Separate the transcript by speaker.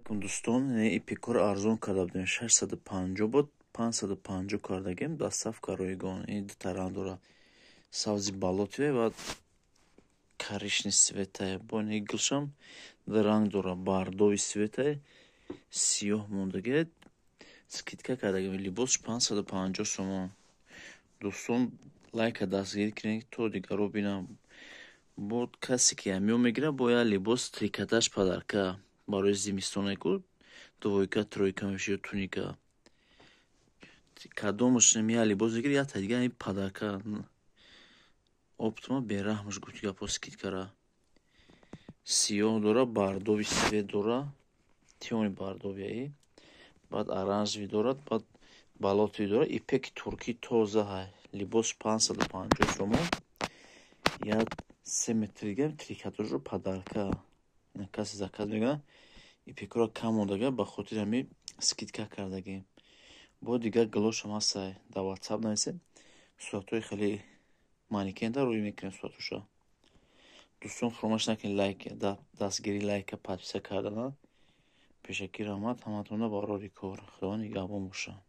Speaker 1: Дӯстон, ипекҳоро арзон карда будем. 650 буд, 550 кардагем, доставка ройгон. Ин дута ранг дорад: сабзи болотовый ва коричневый цвета. Бо ини гулшам ду ранг дорад: бордовый цвета, сиёҳ мондагӣ. Скидка кардагем, либосш 550 сомон. Дӯстон, лайка дастгирӣ кунед, то дигарро бинам. Бо касе ки ҳамиё мегирад, бо як либос трикотаж подарка барои зимистона ку, двойка, тройка мешавад ё туника. Кадомаш як либос мегирад, якта дига ин подарка. Оптом бераҳмаш гуфти гапҳо скидкара. Сиёҳ дора, бордовый цвет дора, тёмный бордовый, баъд оранжевый дорад, баъд болотовый дорад. Ипеки туркӣ тоза ҳай. Либос 550 сомон. Як 3 метр дига трикотажро подарка. Касе заказ мекунад, ипекҳоро кам мондага, ба хотири ҳамин скидка кардагем. Бо дигар гулошам ҳастай. Дар Ватсап нависед. Суратҳои хеле манекенда рӯй мекунем суратоша. Дӯстон, фуромӯш накунед лайк, дастгирӣ, лайка, подписка кардана. Пешакӣ раҳмат ҳаматонда, барори кор. Худо нигаҳбон бошад.